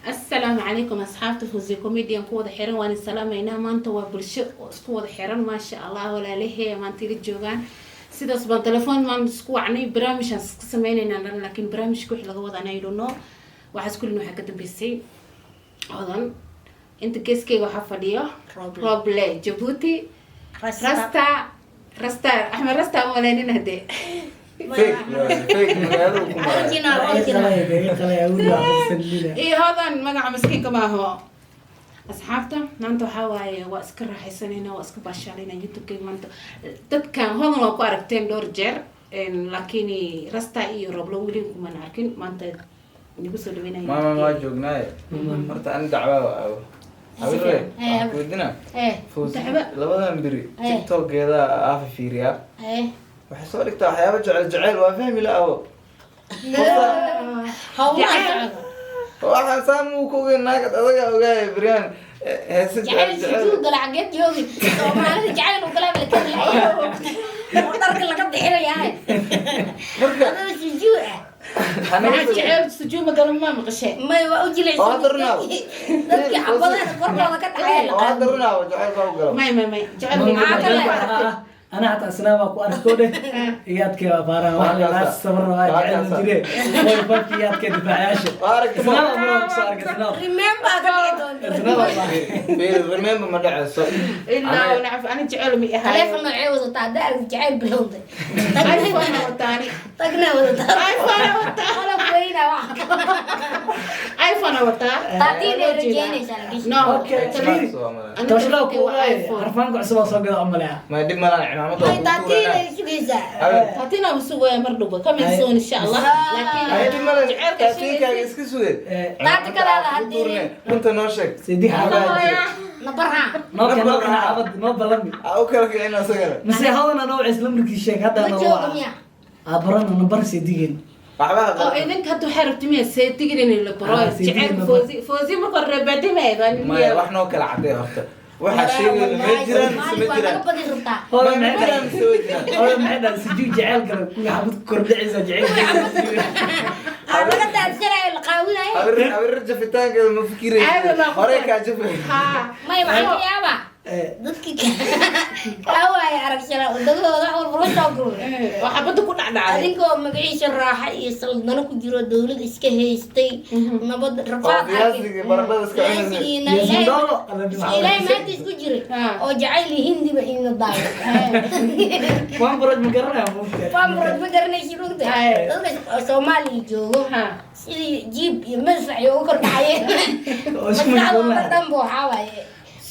Asalaamu calaykum, asxaabta Fawzi Comedian ku wada xiran, waan salaamaynaa. Maanta waa bulsho oo isku wada xiran, maasha Allah. Walaalahee maanta ila joogaan, sidaas baan telefoon maan isku wacnay, barnaamijaan iska sameynaynaa dhan, laakiin barnaamijka wixii laga wada anaa idhono. Waxaas kullin waxaa ka dambeysay Hodan. Inta geeskeyga waxaa fadhiyo Roble. Roble Jabuuti, Rasta, Rasta Axmed, Rasta maleynin hadee. Fake fake magaalada ku maray. Original, original. Iyo Hodan, magaca miskiinka maaho. Asxaabta, maanta waxaa waaye waa iska raaxaysanayna, waa iska baashaalayna. YouTube-keyga maanta dadkan Hodan waa ku aragteen dhowr jeer, laakiin Rasta iyo Roblo weli kuman arkin. Maanta nagu soo dhaweynaya. Maama, waa joognaaye. Horta ani dacwaa aawo habire waxaan ku weydina Fawzi. Dacwo? Labadan beri TikTok-geeda aafa fiiriyaa. Waxay soo dhigtaa waxyaaba jecel jecel, waa fahmi la awo. Hawlaha Jecel. socda. Waxaan saamuu ku ogeyn, naagad adaga ogaaya beryaan heese jecel jecel jecel. Sujuu gala, xageed joogi? Soomaalida jecel u galaa la kari lahayaa oo dharka laga bixinayaa. Marka adoo sujuu ah. Maxaa jecel sujuuma galo, ma maqashe? May, waa u Oo hadda runaaw. Jilicsan dadkii xabadaha korkooda ka dhacaya la Oo hadda qaado. runaawo jecel baa u galo. May, may, may, jecel. Maxaa kale? Ana hataa isnaa baa ku arko dheh, iyaadkee waa faaraha wax la sabar waa jecel ma jire boy fafki iyaadkee difaacayaasha. Waa aragti. Isnaa mar waa kusoo arkay isnaa. Remember ka dhici doonta. Isnaa waa Fiiri, remember ma dhaceyso. Ilaa nacaf, ani jecel mi ahayo. Taleefon noocee wadataa haddaa aragti jecel bilowday? iPhone wataani. Tagna wadataa. iPhone wataa. Qalab weyna wax. iPhone wataa. 13 ay rajeynaysaa la No. Okay. Ani tooshla ku waa iPhone. Harfaanka cusub oo soo gada umaleya. Ma dhib malaan, cimaamada May, waa kugu 13 tuuranaa. ay sugaysaa. 13 aan sugaya mar dhowba, coming soon, insha Allah, laakiin Ay, dhib malaan. jecelka 13-kaaga sheegaysid. Iska suge. Taati kalaada haddii- Tuurne, runta noo sheeg. Sidii Nabarha. Noo keen, noo keen xaafad noo ballami. Aa u kala kicin asagana. Mise Hodana noo cisla markii sheeg hadda Ma noo jooga miya? Aabarana nambar seedigeen. Waxba ha Oo qalin. Idinka hadda waxaa rabti miya seedigin in la baro? Ah, seedigin jecelka la baro. Foozi, Foozi marka hore reebaadi ma ahayd. Maya, wax noo kala cadee horta. Waxaa sheegayna ma jiraan mise ma Waa jiraan? naga badin rabtaa. Hodan Ma maxay jiraan dhahay? mise way jiraan? Hodan maxay dhahay? Sijuu jecel kale kuwii xabad ku kordhicaysa jecel. Aa laga daadsanayo, la qaawinayo. Awir awir, jafitaankeeda ma Caadi fikiraysa. baa. Horey kaa jafay. Ha. May, waxaa ka yaabaa dadkii kaa waaya aragsana wadadooda wax walba la soo gurmay. Oo xabadda ku dhacdhacday. Adinkoo magaciisa raaxa iyo saldano ku jiro, dowlad iska haystay, nabad Oo rafaad. qiyaasigii baradhada iska cunaysa. Qiyaasigii Yaasiin Dolo. Ilaahay maanta isku jiray oo jacayl iyo hindiba ina daayo. Waan barad ma garanaya buugta. Faamurad ma garanaysid ogta. Dadka Soomaaliya joogo sidii jiib iyo madfac iyo ugu kor dhacayeen. Oo isku maskaxdooda mashquulnaa. Dhanba waxaa waaye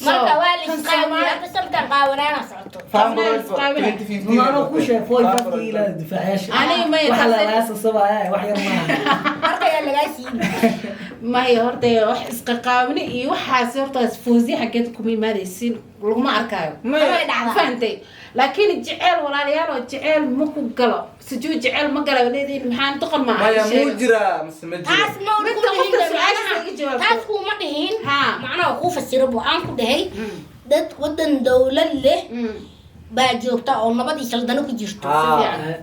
marka waa la isqaawiye, hadda sanadkan qaawanaana socoto. Maano ku sheeg foy fafki ilaa difaacayaasha. Aniga maya, waxa la taas- laga sasabaya wax yar maaha. Marka ayaa lagaa siiyey. Maya, horta wax isqaqaabni iyo waxaas horta Foozi xaggeed kuma imaadaysin, laguma arkaayo. Maya. Way dhacdaa. Fahantay? Laakiin jeceel, walaalayaal, oo jeceel ma ku galo sujuu, jeceel ma gala leedihin, maxaan doqon ma aha? Maya, muu Sheega. jiraa mise ma jiro? Taas ma Midka ku qofka dhihin. Su'aasha iga jawaabto. Taas kuma dhihin. Macnaha kuu fasiro waxaan ku dhahay dad wadan dowlad leh baa joogta oo nabad iyo saldano ku jirto.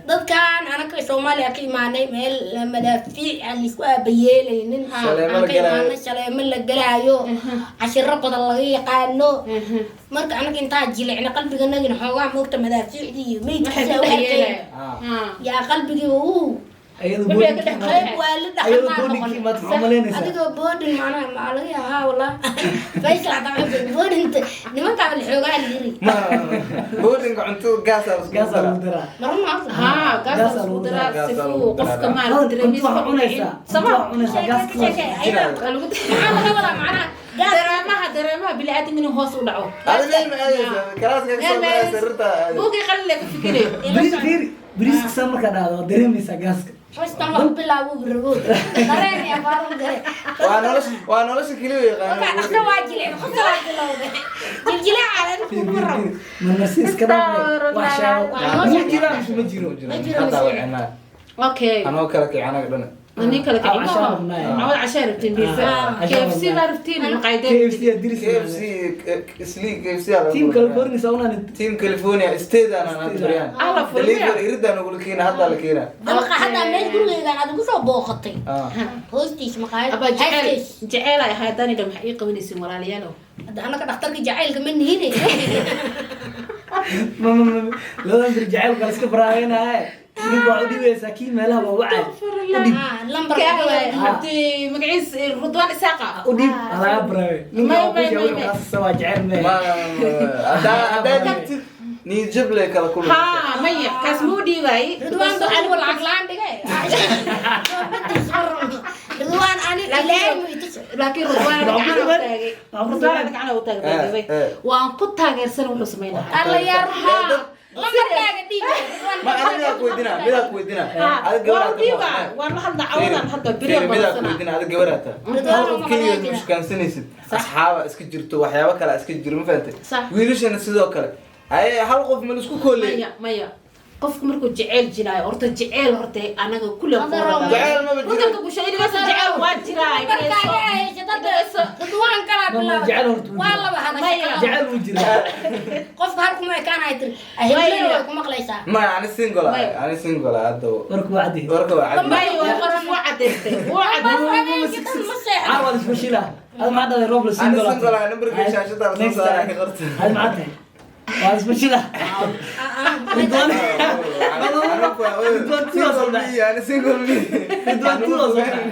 Dadkan anaka Soomaaliya ka imaanay, meel madaafiic aan laisku aabayeelaynin Shaleemo aan la ka galaayo. imaanay, shaleemo la galaayo, cashiro badan laga yaqaano. Marka anaga intaa jilicna, qalbiganagina xoogaa moogta madaafiicdii iyo waxay meydkiisa ku u arkay. yeelaya. Yaa qalbigii uu Ayadu Wuxuu ka dhex qayb waa la ayadu dhaqanaa. Boardingkii Noqon maad maxaa umalaynaysaa? Adigoo boarding macnaha maxaa laga yaabaa? Wallah, Faysal xataa wuxuu yiri boardingta nimankaa la xoogaa la yiri. Ma boardingka cuntada gaasaa la iskugu Gaasaa lagu daraa. daraa. Marna horta. Haa, gaas Gaas lagu lagu daraa. daraa. Sifuu qofka maaragtay Cunto dareemiisa waxaa cunaysaa, cunto sama waxaa cunaysaa gaas. Sheeke, sheeke, ayada waa lagu maxaa laga wadaa macnaha gaas? Dareemaha bini'aadamka inuu hoos u dhaco. Adi meel ma aadaysa, kalaaska ka soo baxay sariirta aadaysa. Buugii qalin ka fikirayo. Bariis fiiri, bariiska saa markaa dhahdo waa dareemaysaa gaaska. Hostan wax bilaabo ragood dareen iyo afaar gare. Waa nolosha keliya marka yaqaano. Dhaqso waa jilicin, qosolaa bilowday, jiljilaaca kuma rabo. Marmarsi iska dhaaf, wax sheego. Ma jiraa mise ma jiro? Ma jiro. Hadda wacinaa. Okay. Anoo kala kici anaga dhan. Nin kale Caawa cashaa rabnaa. Cawad cashaa rabtiin biisa. Ah, cashaa KFC rabnaa. baa rabtiin maqaayadeen. KFC yaa diris. KFC isli KFC aa Team California sawnaan. Team California state aan aan bariyaan. Ah, la furmiya. Delivery iridaan ugula keena, hadda la keena. Dabaqa haddaa meel gurigeygaan aad ugu soo booqatay Ah. hoostiis maqaayad Abaa jecel haaskiis. jecel ay ahay haddaan idha maxaa ii qabanaysin walaalayaalow? Hadda annaga dhakhtarka jacaylka ma nihine. Ma ma ma labadan bir jacaylka la iska baraaweynaaye. Ninka waxaa u dhibaysaa kii meelaha waa wacay. U dhiib. Ah, lambarka. Ka waay Ah. Cabdi magaciis Rudwaan Isaaqa. U dhiib halaga baraawe. Ninka May, waa ku may, sheegay may, wuxuu may. kaasasa waa jacayl mee. Ma haddaa dhigtid niyad jab leh kala kulmaysa. Ha maya, kaas muu dhiibaay. Ridwaan anigu lacag la'aan dhigay. Ridwaan ani ilaahay mu itus. Laakiin Rudwaan Waa ku gacan u dhiban. taagay. Waa ku Rudwaan dhiban. gacan u taagay by the way. Eh, eh. Waan ku taageersan wuxuu sameynaa. Alla yaa Ha. lambarkaaga dhiib. Ma aniga ku weydina, midaa ku weydina. Adiga gabar Waan dhiibaa, waan la hadlaa cawadan hadda beri midaa ku badansanaa. weydina, adiga gabar aad tahay. Hal qof keliya ma shukaansanaysid. Asxaaba iska jirto, waxyaabo kale iska jiro, ma fahantay? Sax. Wiilashana sidoo kale. Ay hal qof ma la isku kooley. Maya maya, qofku markuu jeceyl jiraayo horta jeceyl horta anaga kule Jeceyl maba jiro. Runta bulshada jeceyl waa jiraa. Lambarkaaga haysata Ridwaan kalaa Ma, ma, bilaabay. jacayl horta wuu Waa jiraa. laba Maya. hadasho. Jacayl wuu jiraa. Qofka hal kuma ekaanay tiri. Ahebelena way ku maqlaysaa. Ma ani single ah, Maya. ani single ah hadda. Warku waa caddi. Warka waa caddi. Maya waa qof waa cadaystay, waa cadaystay. Habeenkii dhan ma seexdo. Caawa la isku shilaa. Adiga maxaa dhahday roob la Ani single aad single tahay. ah, numberka shaashada la soo saaraa ka qorta. Adiga maxaa tahay? Waa la isku shilaa. Ridwaan. Ridwaan two waa soo dhacay. Ani single me. Ridwaan two waa soo dhacay.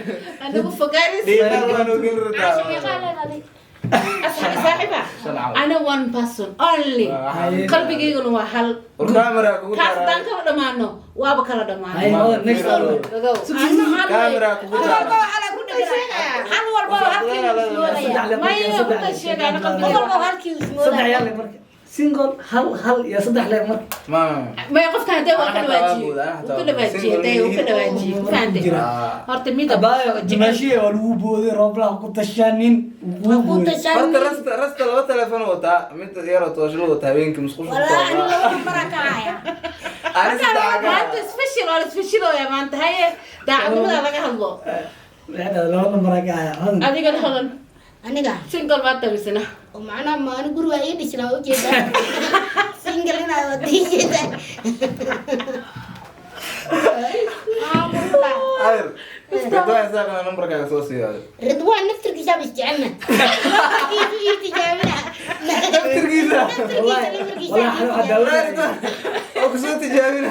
Anagu fogaanis. Dhiiqaal waan ogin rataa. Caasha meeqaa leedahay? Saaxiiba ana one person only. Haye. Qalbigayguna waa hal. War camera kugu Kaas haddaan daaraa. kala dhammaano waaba kala Haye, dhammaano. hodan, next one. Ogow. Camera kugu Hal daaraa. walba waxaa ku dhegan. Hal walba halkii uu ismoodaya. Saddex le marka, Maya, saddex runta le. sheegay, ana Qof qalbigayga. walba halkii uu Saddex ismoodaya. yaa le marka. Single hal hal iyo saddex le marka. Ma. Maya, qofka haddee waa ka Ana xataa dhawaajiyey. waa buuda, ana Wuu xataa ka waa dhawaajiyey, single haddee wuu ka me. dhawaajiyey. Ku fahantay? Jira. Horta mida Abaayo, dimaashiye waa lagu booday, rooblaha ku tashanin. Wuu Waa ku booday. tashan. Horta rasta laba telefoon wataa, mid yaroo toosho wataa habeenkii musqusha ku Walaa ani soo. laba lambaraa ka haya. Ani saddex maanta ka. isfashil waa la isfashilooya maanta. Haye, daacadnimada laga hadlo. Maxay dhahday, laba lambar ka haya. Hodan. Adigana hodan. Aniga Single baad tamisana. oo macnaha ma ani guriga ii dhisnaa ujeedaa. Single inaa wada ii jeedaa. Ah, wallah. Ayr. Ridwaan Isaaqna numberkaaga soo siiyo. Ridwaan naftirkiisaaba isjecelna. Lambarkiisu ii tijaabina. Naftirkiisa. Wallahi, Naftirkiisa wallahi, ii waxaa tijaabina. daawanaya. Ridwaan. Oo kusoo tijaabina.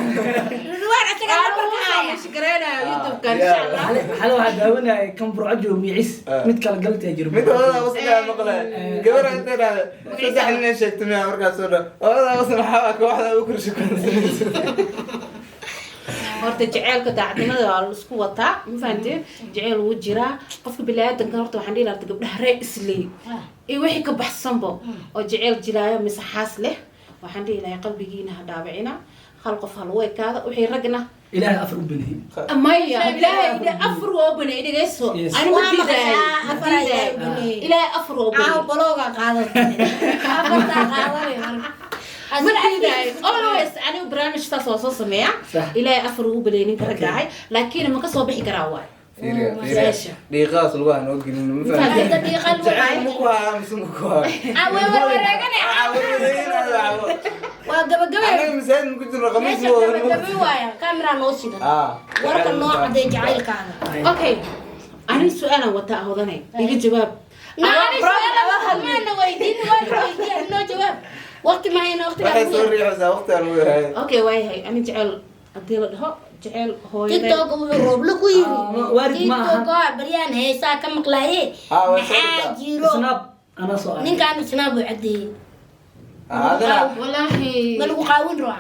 Ridwaan asagaa lambarka haya. Shikareynaya YouTube-ka insha Allah. Xale waxaa daawanaya kan Burco joogo micis. Ah. Mid kale galti jiro. Mid hooyadaa wasna maqlay. Gabar intay dhahday saddex nin ay sheegtay miyaa markaas soo dhaa. Hooyadaa wasna waxaa waa kooxda ugu korshe kulansanaysa. Horta jaceylka daacadnimada waa la isku wataa, ma fahanteen? Jaceyl wuu jiraa qofka biniaadanka. Horta waxaan dhihi lahaa gabdhaha reer isley iyo wixii ka baxsanbo oo jaceyl jiraayo mise xaas leh, waxaan dhihi lahaa qalbigiina ha dhaawicina, hal qof ha lagu ekaada. Wixii ragna Ilaahay afar u baneeyey. Maya, ilaahay afar waa u baneeyey, dhegeyso. Yes. Ani ma Waa diidaay, maqashaa, ma afar ayaa diidaay. u baneeyey. Ilaahay afar waa u Caawa baneeyey. balooga qaadatay. Afartaa qaadanay marka. Ma diidaay, always anigu barnaamij saas waa soo sameeya. Sax. Ilaahay afar ugu baneeyey ninka ragga ahay, laakiin ma ka soo bixi karaa waay. Fiiriya, fiiriya. Su-aasha. Dhiiqadaas lugaha noo gelin, ma fahanteen? Hadda dhiiqa lagu Jacayl ma ku haa mise ma ku haa? Ah, way warwareeganay. Ah, warwareeganay. Waa gabagabay. Anaga masaajid ma ku jirno, khamiis Meesha ma wadano. gabagabay waaya. Kameraa noo shidan. Ah. Warka noo cadee jacaylkaaga. Okay, aniga su-aalan wataa, hodanay iga jawaab. Naani su'aal maana weydiin, waa la weydiiyay, noo jawaab. Waqti ma hayno, waqtigaa Waxay ugu soo yar. riixaysaa waqti aan ugu yahay. Okay, waayahay. Ani jecel haddii la dhaho jecel hooyaday TikTok wuxuu rooble ku yiri. Ah, waalid ma ahan. TikTok waa baryaan heesaa ka maqlaaye. Ah, way soo Maxaa dhigtaa. jiro? Snap anaa soo arkay. Ninkaan snap uu caddeeyey. Ah, adana Walaahi Ma lagu qaawin rabaa?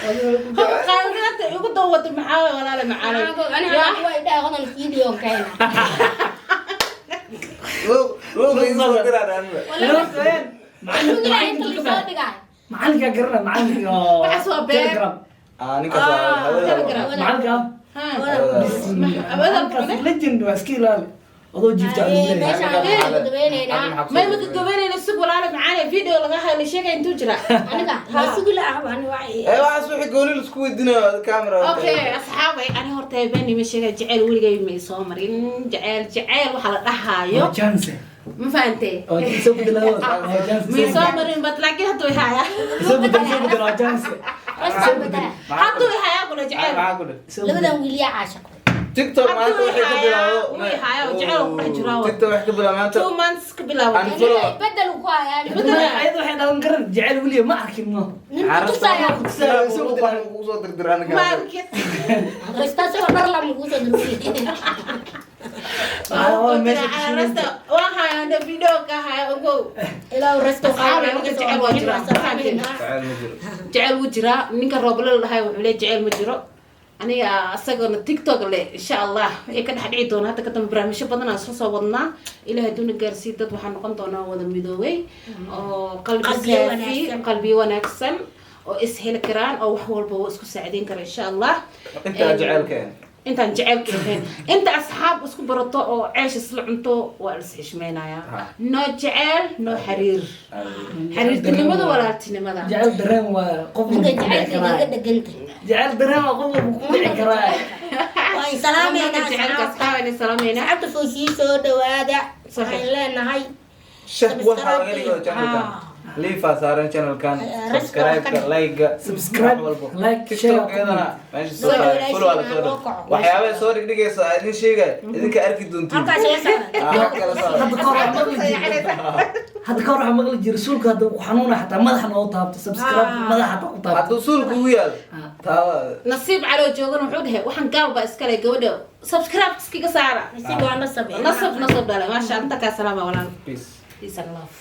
Qaadanta igu dawata maxaa waay, walaale macaalay? Aniga waa idhaa hodan video ka helaa. luuq luuq ii soo diraan aniga. Ween, Sugiraa macalinka inta intuu ka lasoo baxay. dhigaay. Macalinka garana, macalinka oo Waxaas waa been. Telegram. Ah, ninkaas waa Ah, hawada. Telegram. Macalinka ah. Ha. Bismillah. Hawada Macalinkaas kale? legend waa, iska ilaali. Adoo jiifta aan Haye, leeyahay. meeshaan aan gabagabeyneynaa. May ma gagabeynayna, sug walaalo macaane, video laga hayla sheegay intuu jira. Aniga waa sugi la ah, ani waa Ee, waxaas wixii gooni la isku weydiinayo camera. Okay asxaabay, ani horta beni ma sheegay, jeceyl weligay may soo marin. Jeceyl, jeceyl waxaa la dhahaayo Waa chance. Ma fahantee? Oo soo bedela, waa chance. May soo marin, but laakiin hadda way hayaa. Soo bedel, soo bedel, waa chance. Rastaan badala. Hadda way hayaa kula jeceyl. Maxaa ku dheh? Soo bedel. Labadan wiil yaa caashaq. TikTok maanta waxay ka bilaawdo. Wuu hayaa, jeceyl ku dhex jiraa. TikTok waxay ka bilaawdo maanta. 2 months ka bilaaway. Unfollow. Bedel ku hayaa. Ayada waxay dhalan karan jecel weliya ma arkin no. Nin ku tusaya. Soo bedel, kugu soo dirdir aniga. Ma arkin. Rastaan soo dhar lama kugu soo dirfiyey. Waa meesha ku shidan. Rasta waan hayaa, anda video ka haya, ogow. Ilaa rasto. Asxaabay, marka jecel waa jiraa. Jecel ma jiro. Jecel wuu jiraa. Ninka rooble la dhahay wuxuu leeyahay jecel ma jiro. Aniga asagana TikTok le, insha Allah wixii ka dhex dhici doona hadda ka dambe barnaamijyo badan aan soo soo wadnaa. Ilahay haduuna gaarsiiyo, dad waxaa noqon doonaa wada midoobay oo qalbi Qalbiyo saafi, wanaagsan. Qalbiyo wanaagsan oo is heli karaan oo wax walba waa isku saacideyn kara, insha Allah. Intaa jecelkeen. Intaan jecelka ahayn, inta asxaab isku barato oo ceesh isla cunto, waa la is xishmeynayaa. Noo jeceel, noo xiriir, xiriirtinimada, walaaltinimada. Jecel dareen waa qof Ninka walba ku dhici jacaylka karaa. igaga dheganta. Jecel dareen waa qof walba ku dhici karaa. Waan salaameynaa. Jecelka asxaabta. asxaab salaameynaa. Asxaabta Foosii, soo dhawaada. Waxaan leenahay Shah waxaa laga dhigo channelkan, liifa saaran channelkan, subscribe-ka, like-ga. Subscribe, like, share. TikTok-eedana meesha soo saaray, follow waa la soo dhig. Waxyaabaha soo dhigdhigaysa aa idin sheegay, idinka arki doontiin. Halkaas la socda. Ah, kala socda. Hadda kahor waxaa maqli jiray suulka hadda ku xanuuna xataa madaxa noogu taabto subscribe, madaxa xataa ku taabto. Hadduu suulka ugu yaal taaba. Nasiib caloo joogan wuxuu dhahay waxaan gaal baa iskale, gabadha subscribe iskaga saara. Nasiib waa nasab. Nasab, nasab dhalay, maasha Allah. Inta kaa salaama walaal. Peace. Peace and love.